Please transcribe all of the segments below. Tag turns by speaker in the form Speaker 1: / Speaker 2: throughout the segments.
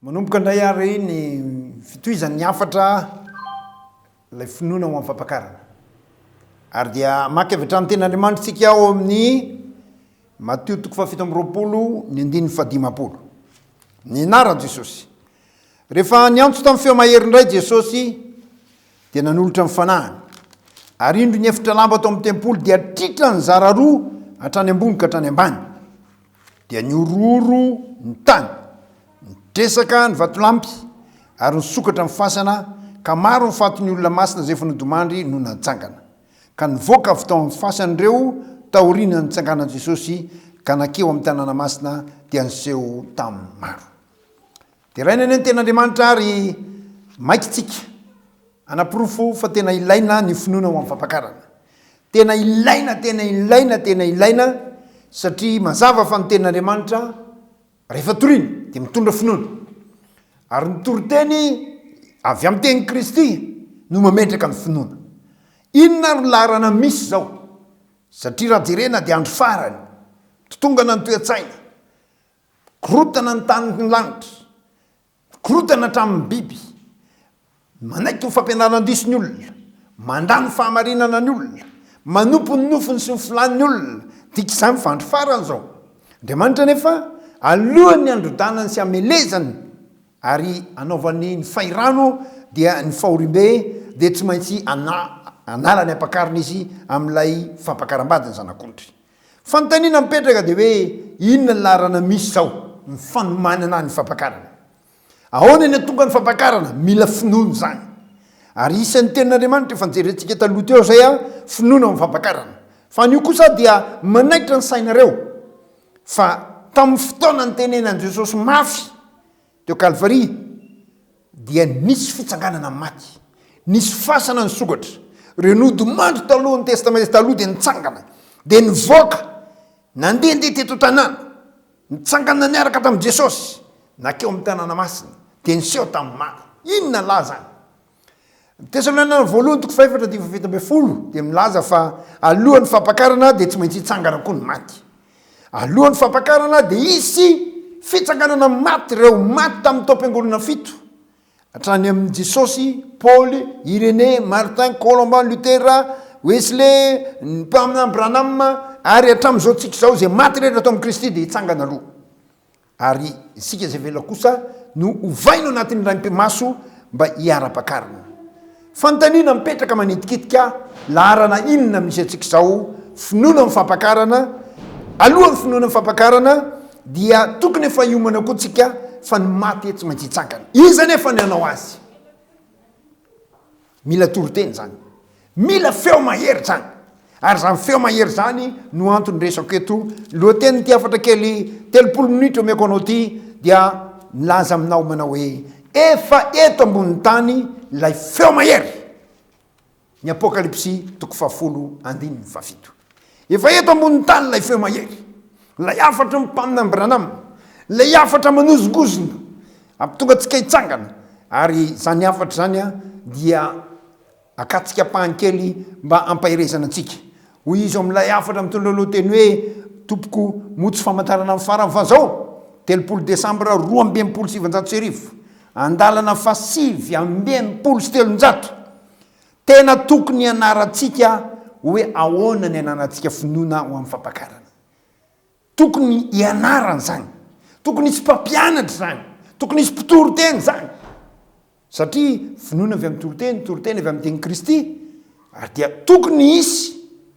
Speaker 1: Manomboka indray ary ny fitohizan'ny hafatra ilay finoana ho amin'ny fampakarana. Ary dia maka avy hatrany tenin'Andriamanitra isika ao amin'ny Matio toko faha-27 ny andininy faha-50. Ny anaran'i Jesosy. Rehefa niantso tamin'ny feo mahery indray Jesosy dia nanolotra ny fanahiny. Ary indro ny efitra lamba tao amin'ny tempoly dia tritra nizara roa hatrany ambony ka hatrany ambany. Dia nihorohoro ny tany, nitresaka ny vatolampy, ary nisokatra ny fasana, ka maro ny fatin'ny olona masina izay efa nodimandry no natsangana. Ka nivoaka avy tao amin'ny fasana ireo taorian'ny nitsanganan'i Jesosy, ka nankeo amin'ny tanàna masina, dia niseho tamin'ny maro. Deraina anie ny Tenin'Andriamanitra ary maika tsika hanaporofo fa tena ilaina ny finoana ho amin'ny fampakarana. Tena ilaina, tena ilaina, tena ilaina satria mazava fa ny Tenin'Andriamanitra rehefa torina dia mitondra finoana. Ary ny toriteny avy amin'ny tenin'i Kristy no mametraka ny finoana. Inona ary ny laharana misy izao? Satria raha jerena dia andro farany, totongana ny toe-tsaina, Korontana ny tany ny lanitra, korontana hatramin'ny biby, manaiky ny fampianaran-diso ny olona, mandà ny fahamarinana ny olona, manompo ny nofony sy ny filany ny olona, dika izany fa andro farany izao. Andriamanitra anefa, alohan'ny handrodanany sy hamelezany ary hanaovany ny fahirano dia ny fahoriambe dia tsy maintsy hanala ny ampakarina izy amin'ilay fampakaram-bady ny zanak'ondry. Fanontaniana mipetraka dia hoe inona ny laharana misy izao ny fanomanana ny fampakarana? Ahoana ny hatonga ny fampakarana? Mila finoana izany. Ary isan'ny tenin'Andriamanitra efa nijerentsika taloha teo izay a, finoana amin'ny fampakarana. Fa anio kosa dia manaitra ny sainareo fa tamin'ny fotoana nitenenan'i Jesosy mafy Teo Kalvary dia nisy fitsanganana maty, nisy fasana nisokatra, ireo nodimandry talohan'ny Testamenta Taloha dia nitsangana, dia nivoaka, nandehandeha teto an-tanàna, nitsangana niaraka tamin'i Jesosy, nankeo amin'ny tanàna masina, dia niseho tamin'ny maro. Inona lahy izany? Ny Tesalonianina voalohany toko fahefatra andininy faha-17 dia milaza fa alohan'ny fampakarana dia tsy maintsy hitsangana koa ny maty. Alohan'ny fampakarana dia hisy fitsanganana maty ireo maty tamin'ny taom-piangonana fito, hatrany amin'i Jesosy, Paoly, Irénée, Martin, Colomban, Luther, Wesley, ny mpaminany Branham, ary hatramin'izao tsika izao izay maty rehetra tao amin'i Kristy dia hitsangana aloha. Ary isika izay velona kosa no hovaina ao anatin'ny raim-pimaso mba hiara-pakarina. Fanontaniana mipetraka manitikitika, laharana inona misy antsika izao, finoana amin'ny fampakarana? Alohan'ny finoana ny fampakarana dia tokony efa hiomana koa tsika fa ny maty tsy maintsy hitsangana. Iza anefa ny hanao azy? Mila toriteny izany. Mila feo mahery izany. Ary izany feo mahery izany no antony resako eto. Lohatenin'ity hafatra kely 30 minitra omeko anao ity dia milaza aminao manao hoe efa eto ambonin'ny tany ilay feo mahery. Ny Apokalypsy toko fahafolo andininy fahafito. Efa eto ambonin'ny tany ilay feo mahery, ilay hafatry ny mpaminany Branham, ilay hafatra manozongozona, hampitonga antsika hitsangana. Ary izany hafatra izany dia akatsika ampahany kely mba hampaherezana antsika. Hoy izy ao amin'ilay hafatra mitondra lohateny hoe Tompoko, moa tsy famantarana ny farany fa izao, 30 desambra 1962, andalana faha 369. Tena tokony hianarantsika hoe ahoana ny ananantsika finoana ho amin'ny fampakarana. Tokony hianarana izany. Tokony hisy mpampianatra izany. Tokony hisy mpitory teny izany. Satria finoana avy amin'ny toriteny, toriteny avy amin'ny tenin'i Kristy, ary dia tokony hisy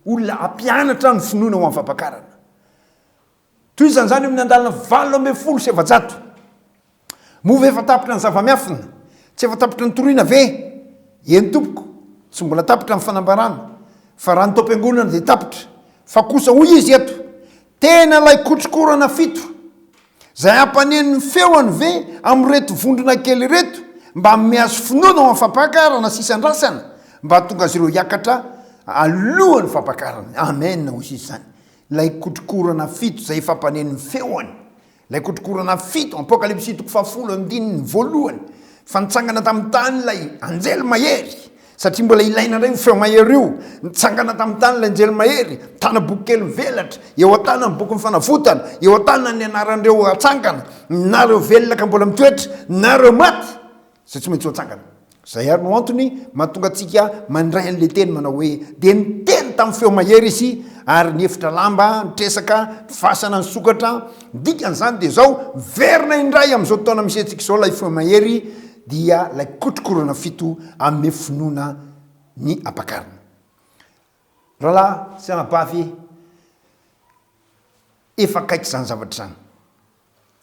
Speaker 1: olona hampianatra ny finoana ho amin'ny fampakarana. Tohizana izany eo amin'ny andalana 418. Moa ve efa tapitra ny zava-miafina? Tsy efa tapitra ny toriana ve? Eny tompoko, tsy mbola tapitra ny fanambarana, fa raha ny taom-piangonana dia tapitra. Fa kosa hoy izy eto, tena ilay kotrokorana fito, izay hampaneno ny feony ve amin'ireto vondrona kely ireto mba hanome azy finoana ho amin'ny fampakarana sy isandrasana mba hahatonga azy ireo hiakatra alohan'ny fampakarana. Amen, hoy izy izany. Ilay kotrokorana fito izay efa hampaneno ny feony. Ilay kotrokorana fito, Apokalypsy toko fahafolo andininy voalohany, fa nitsangana tamin'ny tany ilay anjely mahery. Satria mbola ilaina indray io feo mahery io. Nitsangana tamin'ny tany ilay anjely mahery, mitana boky kely mivelatra, eo an-tanany ny bokin'ny fanavotana, eo an-tanany ny anaran'ireo atsangana, na ireo velona ka mbola mitoetra, na ireo maty, izay tsy maintsy ho atsangana. Izay àry no antony mahatonga antsika mandray an'ilay teny manao hoe, Dia niteny tamin'ny feo mahery izy, ary niefitra lamba, nitresaka, ny fasana nisokatra. Ny dikan'izany dia izao, miverina indray amin'izao taona misy antsika izao ilay feo mahery, dia ilay kotrokorana fito hanome finoana ny ampakarina. Rahalahy sy anabavy, efa akaiky izany zavatra izany.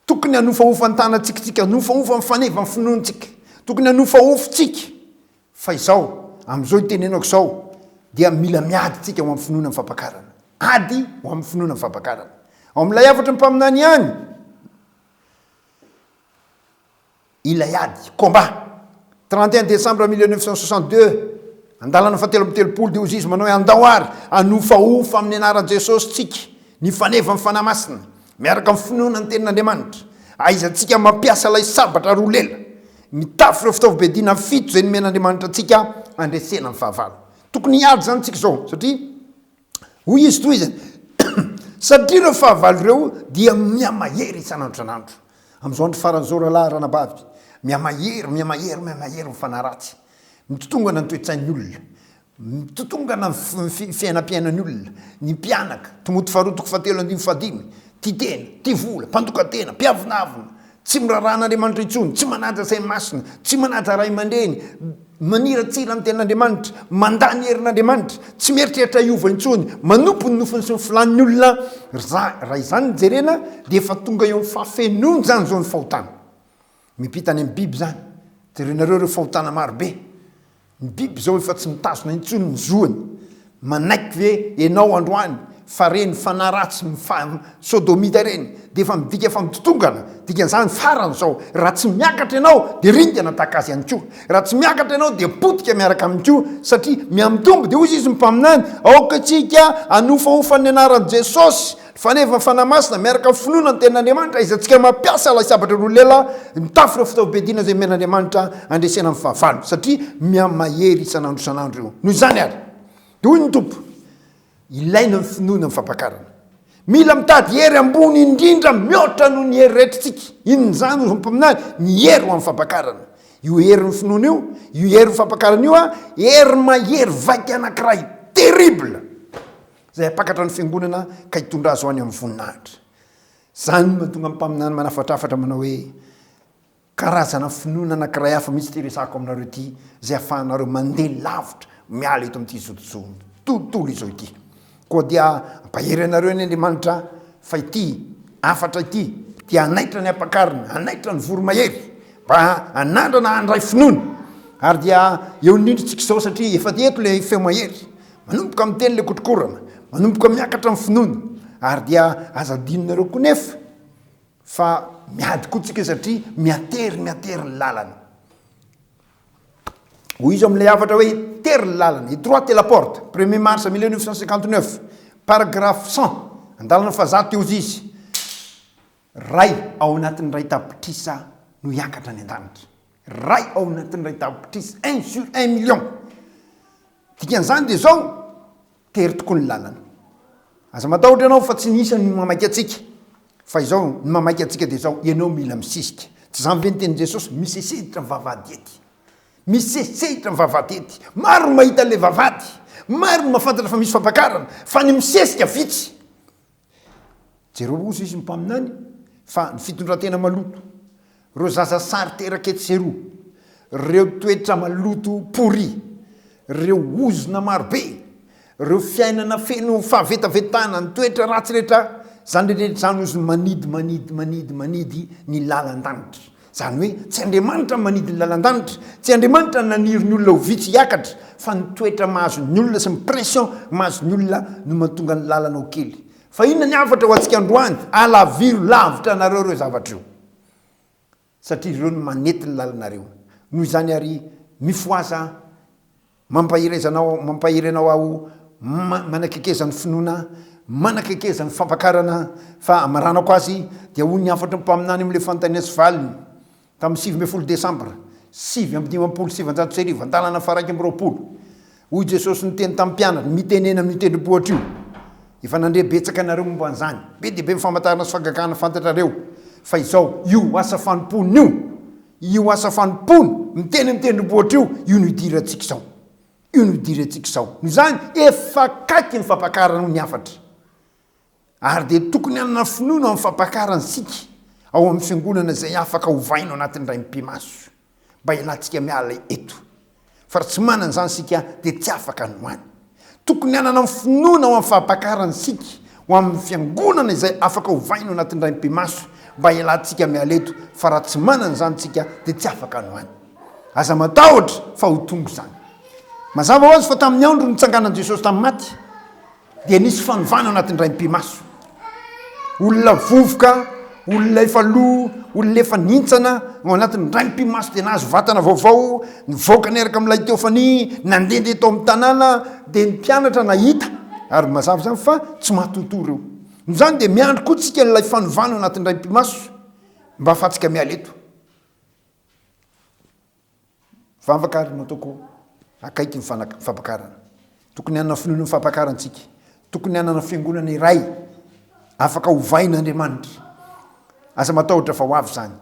Speaker 1: Tokony hanofahofa ny tanantsika tsika, hanofahofa ny faneva ny finoantsika. Tokony hanofahofa tsika fa izao, amin'izao itenenako izao, dia mila miady tsika ho amin'ny finoana ny fampakarana. Ady ho amin'ny finoana ny fampakarana. Ao amin'ilay hafatry ny mpaminany ihany, Ilay ady, combat. 31 décembre 1962, andalana fahatelo amby telopolo dia hozy izy manao hoe andao ary hanofahofa amin'ny anaran'i Jesosy tsika ny fanevan'ny Fanahy Masina miaraka amin'ny finoana ny tenin'Andriamanitra. Ahaizantsika mampiasa ilay sabatra roa lela, mitafy ireo fitaovam-piadiana fito izay nomen'Andriamanitra antsika handresena ny fahavalo. Tokony hiady izany tsika izao satria hoy izy tohizany satria ireo fahavalo ireo dia mihamahery isan'andro isan'andro. Amin'izao andro farany izao rahalahy ranabavy, mihamahery, mihamahery, mihamahery ny fanahy ratsy. Mitotongana ny toe-tsain'ny olona. Mitotongana ny fiainam-piainan'ny olona. Ny mpianaka, Timoty faharoa toko fahatelo andininy fahadimy, tia tena, tia vola, mpandoka tena, mpiavonavona, tsy miraharaha an'Andriamanitra intsony, tsy manaja saina masina, tsy manaja ray aman-dreny, maniratsira ny tenin'Andriamanitra, mandà ny herin'Andriamanitra, tsy mieritreritra hiova intsony, manompo ny nofony sy ny filàn'ny olona, raha izany no jerena dia efa tonga eo amin'ny fahafenoany izany izao ny fahotana. Miampita any amin'ny biby izany. Jerenareo ireo fahotana marobe. Ny biby izao efa tsy mitazona intsony ny zoany. Manaiky ve ianao androany fa reny fanahy ratsy sodomita ireny dia efa midika fa mitotongana? Dikan'izany farany izao, raha tsy miakatra ianao dia ringana tahaka azy ihany koa. Raha tsy miakatra ianao dia potika miaraka aminy koa satria mihamitombo. Dia hoy izy ny mpaminany, aoka isika hanofahofa ny anaran'i Jesosy. Faneva ny Fanahy Masina, miaraka amin'ny finoana ny Tenin'Andriamanitra, izay antsika mampiasa ilay sabatra roa lela, mitafy ireo fitaovam-piadiana izay omen'Andriamanitra handresena ny fahavalo, satria mihamahery isan'andro isan'andro io. Noho izany àry, dia hoy ny Tompo, ilaina ny finoana ny fampakarana. Mila mitady hery ambony indrindra mihoatra noho ny hery rehetritsika. Inona izany, hoy ny mpaminany? Ny hery ho amin'ny fampakarana. Io herin'ny finoana io, io herin'ny fampakarana io, hery mahery vaika anankiray, terrible! Izay hampakatra ny fiangonana ka hitondra azy ho any amin'ny voninahitra. Izany no mahatonga ny mpaminany manafatrafatra manao hoe, Karazana finoana anankiray hafa mihitsy ity resahako aminareo ity, izay ahafahanareo mandeha lavitra miala eto amin'ity izao tontolo izao ity. Koa dia ampahery anareo anie Andriamanitra fa ity hafatra ity dia hanaitra ny ampakarina, hanaitra ny voromahery mba hanandrana handray finoana. Ary dia eo indrindra isika izao satria efa eto ilay feo mahery. Manomboka miteny ilay kotrokorana, manomboka miakatra ny finoana, ary dia aza adinonareo koa nefa fa miady koa tsika satria miatery miatery ny lalana. Hoy izy amin'ilay hafatra hoe tery ny lalana, étroite est la porte, premier mars 1959, paragraphe 100, andalana fahazato teo izy, ray ao anatin'ny ray tapitrisa no hiakatra any an-danitra. Ray ao anatin'ny ray tapitrisa, un sur un million. Dikan'izany dia izao, tery tokoa ny lalana. Aza matahotra ianao fa tsy ny isany no mamaika antsika. Fa izao, ny mamaika antsika dia izao, ianao mila misisika. Tsy izany ve ny tenin'i Jesosy? Misesehitra ny vavahady ety. Misesehitra ny vavahady ety. Maro ny mahita an'ilay vavahady. Maro ny mahafantatra fa misy fampakarana. Fa ny misesika vitsy. Jereo hozy izy ny mpaminany fa ny fitondran-tena maloto, ireo zaza sary teraka etsy sy eroa, ireo toetra maloto pourri, ireo ozona marobe, ireo fiainana feno fahavetavetana, ny toetra ratsy rehetra, izany rehetra izany hozy manidy manidy manidy manidy ny lalan-danitra. Izany hoe tsy Andriamanitra no manidy ny lalan-danitra, tsy Andriamanitra no naniry ny olona ho vitsy hiakatra, fa ny toetra mahazo ny olona sy ny pression mahazo ny olona no mahatonga ny lalana ho kely. Fa inona ny hafatra ho antsika androany? Alaviro lavitra anareo ireo zavatra ireo, satria ireo no manety ny lalanareo. Noho izany àry, mifohaza Mampahereza anao, mampahery anao aho, manakekeza ny finoana, manakekeza ny fampakarana, fa amaranako azy, dia hoy ny hafatry ny mpaminany amin'ilay fanontaniana sy valiny, tamin'ny 19 desambra. 1959, andalana faha-21. Hoy Jesosy niteny tamin'ny mpianany, Mitenena amin'io tendrombohitra io. Efa nandre betsaka ianareo momba an'izany. Be dia be ny famantarana sy fahagagana fantatrareo. Fa izao, io asa fanompoana io, io asa fanompoana, miteny amin'ny tendrombohitra io, io no idirantsika izao. Io no idirantsika izao. Noho izany, efa akaiky ny fampakarana ny hafatra. Ary dia tokony hanana finoana amin'ny fampakarana isika ao amin'ny fiangonana izay afaka ovaina ao anatin'ny indray mipi-maso mba hialantsika miala eto. Fa raha tsy manana izany isika dia tsy afaka ny ho any. Tokony hanana finoana ao amin'ny fampakarana isika ho amin'ny fiangonana izay afaka ovaina ao anatin'ny indray mipi-maso mba hialantsika miala eto fa raha tsy manana izany isika dia tsy afaka ny ho any. Aza matahotra fa ho tonga izany. Mazava ho azy fa tamin'ny andro nitsanganan'i Jesosy tamin'ny maty, dia nisy fanovana anatin'ny raim-pimaso. Olona vovoka, olona efa lo, olona efa nihintsana ao anatin'ny raim-pimaso dia nahazo vatana vaovao, nivoaka niaraka amin'ilay teofania, nandehandeha tao amin'ny tanàna, dia ny mpianatra nahita, ary mazava izany fa tsy matotoa ireo. Noho izany dia miandry koa tsika ilay fanovana ao anatin'ny raim-pimaso mba ahafahantsika miala eto. Vavaka ary no ataoko akaiky ny fampakarana. Tokony hanana finoana ny fampakarana tsika. Tokony hanana fiangonana iray afaka hovaina Andriamanitra. Aza matahotra fa ho avy izany.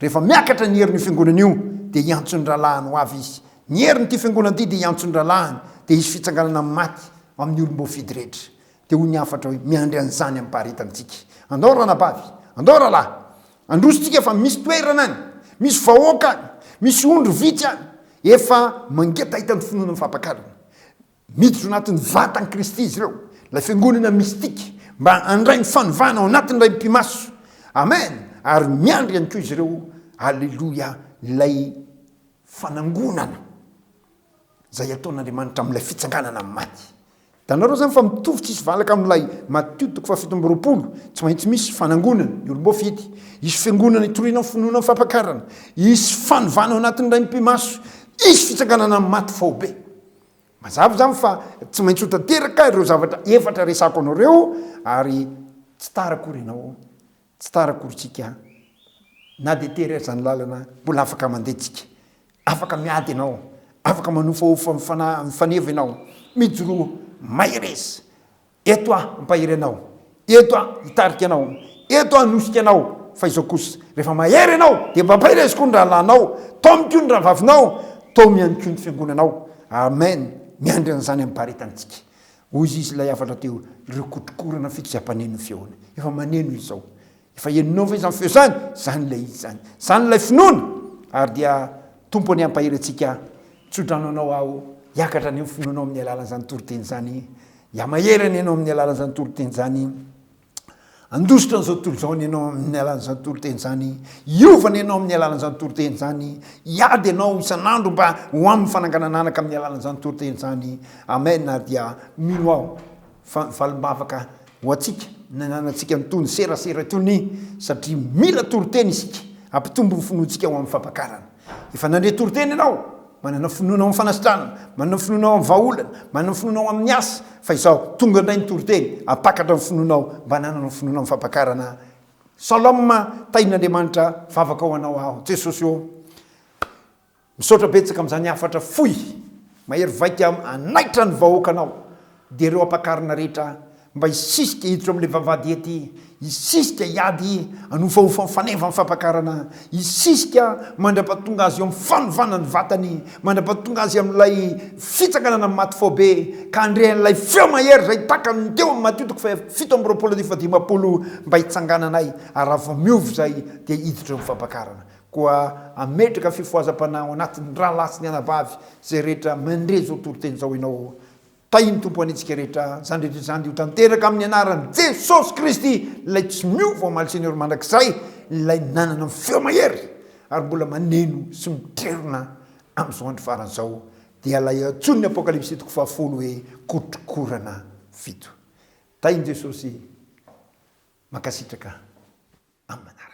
Speaker 1: Rehefa miakatra ny herin'io fiangonana io dia hiantso ny rahalahiny ho avy izy. Ny herin'ity fiangonana ity dia hiantso ny rahalahiny dia hisy fitsanganana amin'ny maty amin'ny olom-boafidy rehetra. Dia hoy ny hafatra hoe miandry an'izany amim-paharetana tsika. Andao ranabavy, andao rahalahy, androso tsika fa misy toerana any, misy vahoaka any, misy ondry vitsy any, efa mangetaheta ny finoana ny fampakarana. Miditra ao anatin'ny vatan'i Kristy izy ireo, ilay fiangonana mystique, mba handray ny fanovana ao anatin'ilay mpimaso. Amen! Ary miandry ihany koa izy ireo, aleloia, ilay fanangonana izay ataon'Andriamanitra amin'ilay fitsanganana amin'ny maty. Hitanareo izany fa mitovy tsisy valaka amin'ilay Matio toko faha-27, tsy maintsy misy fanangonana ny olom-boafidy, hisy fiangonana hitoriana ny finoana ny fampakarana, hisy fanovana ao anatin'ny ray mipi-maso, hisy fitsanganana amin'ny maty faobe. Mazava izany fa tsy maintsy ho tanteraka ireo zavatra efatra resako anao ireo ary tsy tara akory ianao, tsy tara akory tsika na dia tery aza ny lalana mbola afaka mandeha tsika. Afaka miady ianao, afaka manofahofa mifaneva ianao, mijoroa mahereza, eto aho hampahery anao, eto aho hitarika anao, eto aho hanosika anao, fa izao kosa, rehefa mahery ianao dia mba ampaherezo koa ny rahalahinao, taomy koa ny rahavavinao, taomy ihany koa ny fiangonanao. Amen, miandry an'izany amim-paharetana isika. Hoy izy ilay hafatra teo, ireo kotrokorana fito izay hampaneno ny feony. Efa maneno izy izao. Efa henonao ve izany feo izany? Izany ilay izy izany. Izany ilay finoana. Ary dia Tompo anie hampahery antsika. Tsodrano anao aho hiakatra anie ny finoanao amin'ny alalan'izany toriteny izany. Hihamahery anie ianao amin'ny alalan'izany toriteny izany. Handositra an'izao tontolo izao anie ianao amin'ny alalan'izany toriteny izany. Hiova anie ianao amin'ny alalan'izany toriteny izany. Hiady ianao isan'andro mba ho amin'ny fananganan'anaka amin'ny alalan'izany toriteny izany. Amen. Ary dia mino aho fa ny valim-bavaka ho antsika ny ananantsika an'itony serasera itony satria mila toriteny isika hampitombo ny finoantsika ho amin'ny fampakarana. Efa nandre toriteny ianao, manana finoana ao amin'ny fanasitranana, manana finoana ao amin'ny vahaolana, manana finoana ao amin'ny asa, fa izao tonga indray ny toriteny, hampakatra ny finoanao mba hananana ny finoana amin'ny fampakarana. Shalom, tahin'Andriamanitra, vavaka ho anao aho. Jesosy ô. Misaotra betsaka amin'izany hafatra fohy mahery vaika hanaitra ny vahoakanao dia ireo ampakarina rehetra mba hisisika hiditra amin'ilay vavahady ety, hisisika hiady hanofahofa ny faneva ny fampakarana, hisisika mandrapatonga azy eo amin'ny fanovana ny vatany, mandrapatonga azy amin'ilay fitsanganana amin'ny maty faobe ka handre an'ilay feo mahery izay takany teo amin'ny Matio toko faha 27 andininy faha 50 mba hitsangananay ary raha vao miova izay dia hiditra eo amin'ny fampakarana. Koa hametraka fifohazam-panahy ao anatin'ny rahalahy sy ny anabavy izay rehetra mandre izao toriteny izao ianao. Tahin'ny Tompo anie tsika rehetra. Izany rehetra izany dia ho tanteraka amin'ny anaran'i Jesosy Kristy, ilay tsy miova omaly sy anio ary mandrakizay, ilay nanana ny feo mahery ary mbola maneno sy mitrerona amin'izao andro farany izao, dia ilay antsoin'ny Apokalypsy toko fahafolo hoe kotrokorana fito. Tahin'i Jesosy. Mankasitraka amin'ny manaraka.